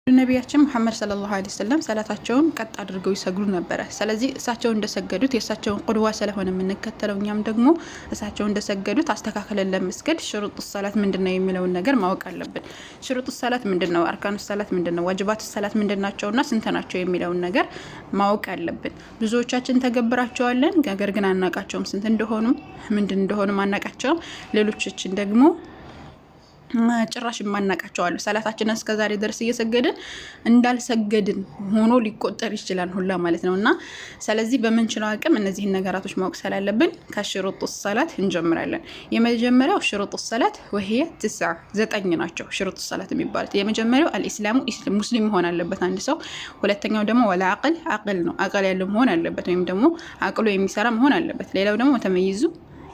ነቢያችን ሙሐመድ صلى الله عليه وسلم ሰላታቸውን ቀጥ አድርገው ይሰግዱ ነበረ። ስለዚህ እሳቸው እንደሰገዱት የእሳቸውን قدوة ስለሆነ የምንከተለው እኛም ደግሞ እሳቸው እንደሰገዱት አስተካክለን ለመስገድ شروط الصلاة ምንድን ነው የሚለውን ነገር ማወቅ አለብን። شروط الصلاة ምንድን ነው? أركان الصلاة ምንድን ነው? واجبات الصلاة ምንድን ናቸውና ስንት ናቸው የሚለውን ነገር ማወቅ አለብን። ብዙዎቻችን ተገብራቸዋለን፣ ነገር ግን አናቃቸውም። ስንት እንደሆኑ ምንድን እንደሆኑ አናቃቸውም። ሌሎቻችን ደግሞ ጭራሽ የማናቃቸው አሉ። ሰላታችንን እስከዛሬ ድረስ እየሰገድን እንዳልሰገድን ሆኖ ሊቆጠር ይችላል ሁላ ማለት ነው። እና ስለዚህ በምንችለው አቅም እነዚህን ነገራቶች ማወቅ ስላለብን ከ شروط الصلاة እንጀምራለን። የመጀመሪያው شروط الصلاة وهي تسعة፣ 9 ናቸው شروط الصلاة የሚባሉት። የመጀመሪያው الإسلام ሙስሊም መሆን አለበት አንድ ሰው። ሁለተኛው ደግሞ والعقل አቅል ነው፣ አቅል ያለው መሆን አለበት ወይም ደግሞ አቅሉ የሚሰራ መሆን አለበት። ሌላው ደግሞ ተመይዙ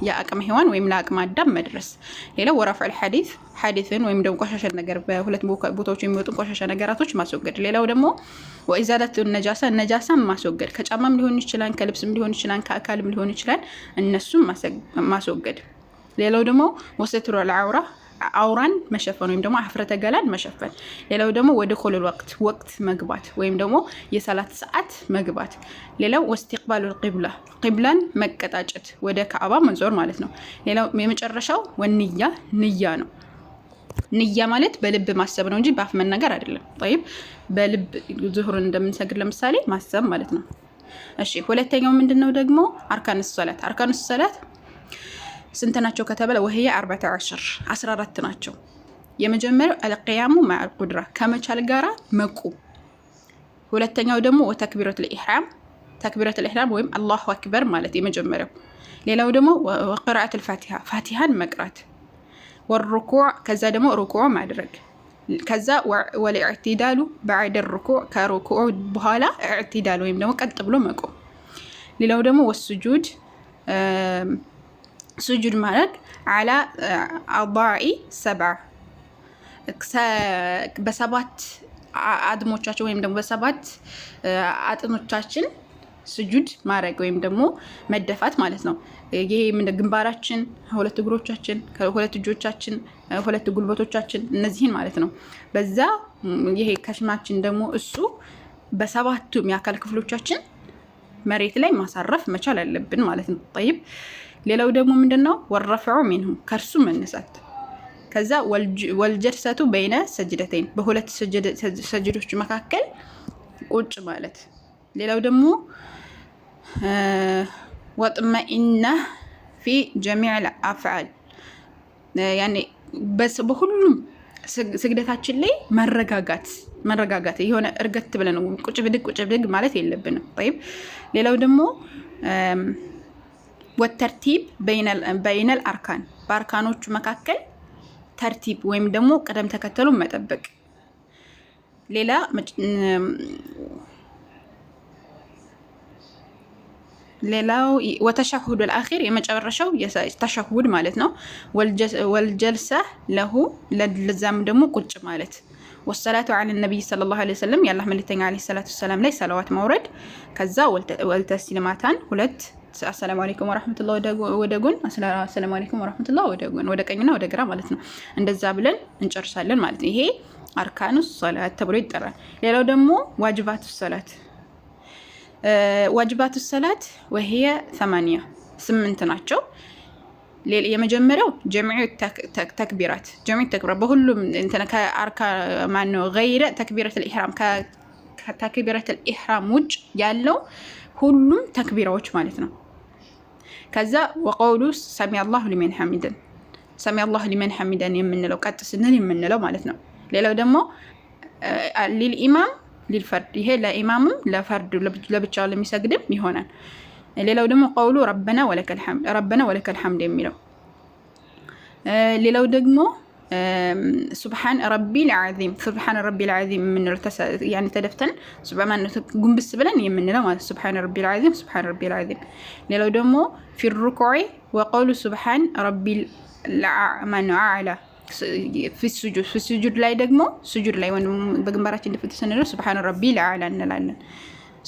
የአቅመ ሔዋን ወይም ለአቅመ አዳም መድረስ። ሌላው ورفع الحدث ሐዲስን ወይም ደግሞ ቆሻሻ ነገር በሁለት ቦታዎች የሚወጡ ቆሻሻ ነገራቶች ማስወገድ። ሌላው ደግሞ وإزالة النجاسة ነጃሳን ማስወገድ፣ ከጫማም ሊሆን ይችላል፣ ከልብስም ሊሆን ይችላል፣ ከአካልም ሊሆን ይችላል። እነሱም ማስወገድ። ሌላው ደግሞ وستر العورة አውራን መሸፈን ወይም ደግሞ አፍረተ ገላን መሸፈን። ሌላው ደግሞ ودخول الوقت ወቅት መግባት ወይም ደግሞ የሰላት ሰዓት መግባት። ሌላው واستقبال القبلة ቂብላን መቀጣጨት ወደ ካዕባ መዞር ማለት ነው። ሌላው የመጨረሻው والنية ንያ ነው። ንያ ማለት በልብ ማሰብ ነው እንጂ በአፍ መናገር አይደለም። طيب በልብ ዙሁርን እንደምንሰግድ ለምሳሌ ማሰብ ማለት ነው። እሺ ሁለተኛው ምንድነው ደግሞ أركان الصلاة። أركان الصلاة ስንት ናቸው ከተባለ وهي 14 14 ናቸው። የመጀመሪያው القيام مع القدرة ከመቻል ጋራ መቆም። ሁለተኛው ደግሞ وتكبيرة الإحرام تكبيرة الإحرام ወይም الله أكبر ማለት የመጀመሪያው። ሌላው ደግሞ وقراءة الفاتحة ፋቲሃን መቅራት፣ والركوع ከዛ ደግሞ ሩኩዕ ማድረግ፣ ከዛ والاعتدال بعد الركوع ከሩኩዕ በኋላ اعتدال ወይም ደግሞ ቀጥ ብሎ መቆም። ሌላው ደግሞ والسجود ሱጁድ ማድረግ على أعضاء سبعة በሰባት አድሞቻችን ወይም ደግሞ በሰባት አጥኖቻችን ስጁድ ማድረግ ወይም ደግሞ መደፋት ማለት ነው። ይሄ ግንባራችን፣ ሁለት እግሮቻችን፣ ሁለት እጆቻችን፣ ሁለት ጉልበቶቻችን እነዚህን ማለት ነው። በዛ ይሄ ከሽማችን ደግሞ እሱ በሰባቱም የአካል ክፍሎቻችን መሬት ላይ ማሳረፍ መቻል አለብን ማለት ነው። طيب ሌላው ደግሞ ምንድነው والرفع منه ከእርሱ መነሳት። ከዛ والجلسة بين السجدتين በሁለት ሰጅዶች መካከል ቁጭ ማለት። ሌላው ደግሞ والطمأنينة في جميع الأفعال ያኔ በሁሉም ስግደታችን ላይ መረጋጋት መረጋጋት የሆነ እርገት ብለን ቁጭ ብድግ ቁጭ ብድግ ማለት የለብንም። طيب ሌላው ደግሞ والترتيب بين الأركان በአርካኖቹ መካከል ترتيب ወይም ደግሞ ቅደም ተከተሉን መጠበቅ። ሌላ ሌላው والتشهد الأخير የመጨረሻው ተሸሁድ ማለት ነው። والجلسة له ለዛም ደግሞ ቁጭ ማለት። والصلاة على النبي صلى الله عليه وسلم የአላህ መልእክተኛ عليه الصلاة والسلام ላይ ሰለዋት ማውረድ። ከዛ والتسليمتان ሁለት السلام عليكم ورحمة الله ወደ ጎን፣ السلام عليكم ورحمة الله ወደ ጎን፣ ወደ ቀኝና ወደ ግራ ማለት ነው። እንደዛ ብለን እንጨርሳለን ማለት ነው። ይሄ أركان الصلاة ተብሎ ይጠራል። ሌላው ደግሞ واجبات الصلاة واجبات الصلاة وهي 8 8 ናቸው። የመጀመሪያው جميع التكبيرات جميع التكبيرات በሁሉም እንትን ከአርካ ማነው غير تكبيرة الإحرام ከ تكبيرة الإحرام ውጭ ያለው ሁሉም ተክቢራዎች ማለት ነው። ከዛ وقول سمع الله لمن حمده سمع الله لمن حمده የምንለው ቀጥ ስንል የምንለው ማለት ነው። ሌላው ደግሞ للإمام للفرد ይሄ ለኢማምም ለፈርድ ለብቻው ለሚሰግድም ይሆናል። ሌላው ደግሞ قوله ربنا ولك الحمد ربنا ولك الحمد የሚለው። ሌላው ደግሞ سبحان ربي العظيم سبحان ربي العظيم የምንለው ያኔ ተደፍተን ጉንብስ ብለን የምንለው ማለት سبحان ربي العظيم سبحان ربي العظيم። ሌላው ደግሞ في الركوع وقول سبحان ربي الأعلى في السجود في السجود ላይ ደግሞ ስጁድ ላይ ወይም በግንባራችን ድፍት ስንለው سبحان ربي الأعلى እንላለን።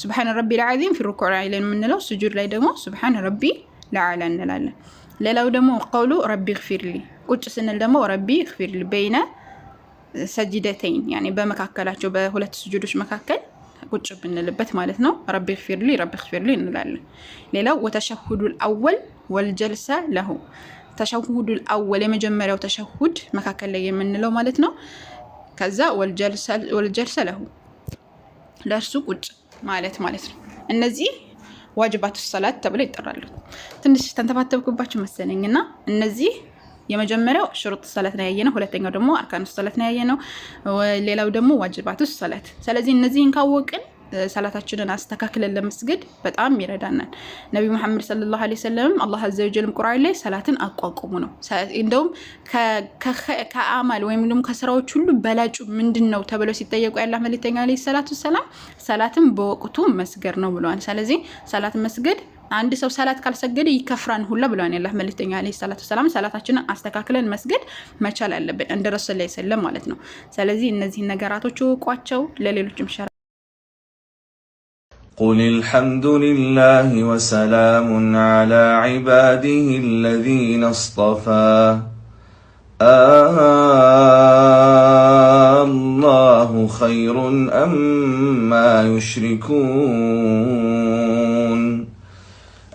سبحان ربي العظيم في الركوع ላይ የምንለው ስጁድ ላይ ደግሞ سبحان ربي الأعلى እንላለን። ሌላው ደግሞ قوله رب اغفر لي ቁጭ ስንል ደግሞ رب اغفر لي بين سجدتين يعني በመካከላቸው በሁለት ስጁዶች መካከል ቁጭ ብንልበት ማለት ነው። رب اغفر لي رب اغفر لي እንላለን። ሌላው والتشهد الأول والجلسة له التشهد الأول የመጀመሪያው ተሸሁድ መካከል ላይ የምንለው ማለት ነው። ከዛ والجلسة له ለእርሱ ቁጭ ማለት ማለት ነው። እነዚህ واجبات الصلاة ተብለው ይጠራሉ። ትንሽ ተንተባተብኩባችሁ መሰለኝ እና እነዚህ የመጀመሪያው شروط الصلاة ነው ያየነው። ሁለተኛው ደግሞ أركان الصلاة ነው ያየነው። ሌላው ደግሞ واجبات الصلاة። ስለዚህ እነዚህን ካወቅን ሰላታችንን አስተካክለን ለመስገድ በጣም ይረዳናል። ነቢ ሙሐመድ صلى الله عليه وسلم አላህ عز وجل ም ቁርአን ላይ ሰላትን አቋቁሙ ነው። እንደውም ከ أعمال ወይም ደግሞ ከስራዎች ሁሉ በላጩ ምንድን ነው ተብለው ሲጠየቁ የአላህ መልእክተኛ عليه الصلاة والسلام ሰላትን በወቅቱ መስገድ ነው ብለዋል። ስለዚህ ሰላት መስገድ አንድ ሰው ሰላት ካልሰገደ ይከፍራን ሁላ ብለዋል የአላህ መልእክተኛ عليه الصلاة والسلام። ሰላታችንን አስተካክለን መስገድ መቻል አለብን እንደ ረሱል ላይ ሰለም ማለት ነው። ስለዚህ እነዚህን ነገራቶች እወቋቸው፣ ለሌሎችም share قل الحمد لله وسلام على عباده الذين اصطفى الله خير أما يشركون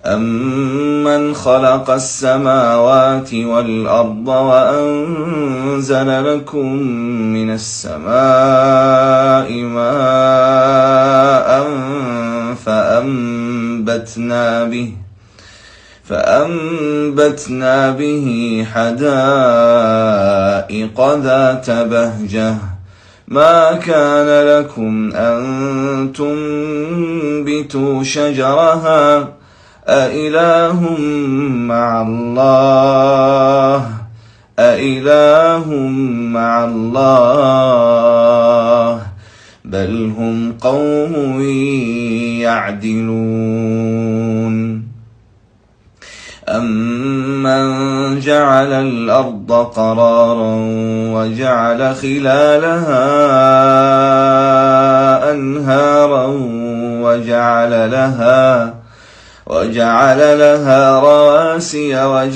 أمن خلق السماوات والأرض وأنزل لكم من السماء ماء فأنبتنا به حدائق ذات بهجة ما كان لكم أن تنبتوا شجرها أإله مع الله أإله مع الله بل هم قوم يعدلون أمن جعل الأرض قرارا وجعل خلالها أنهارا وجعل لها رواسي وجعل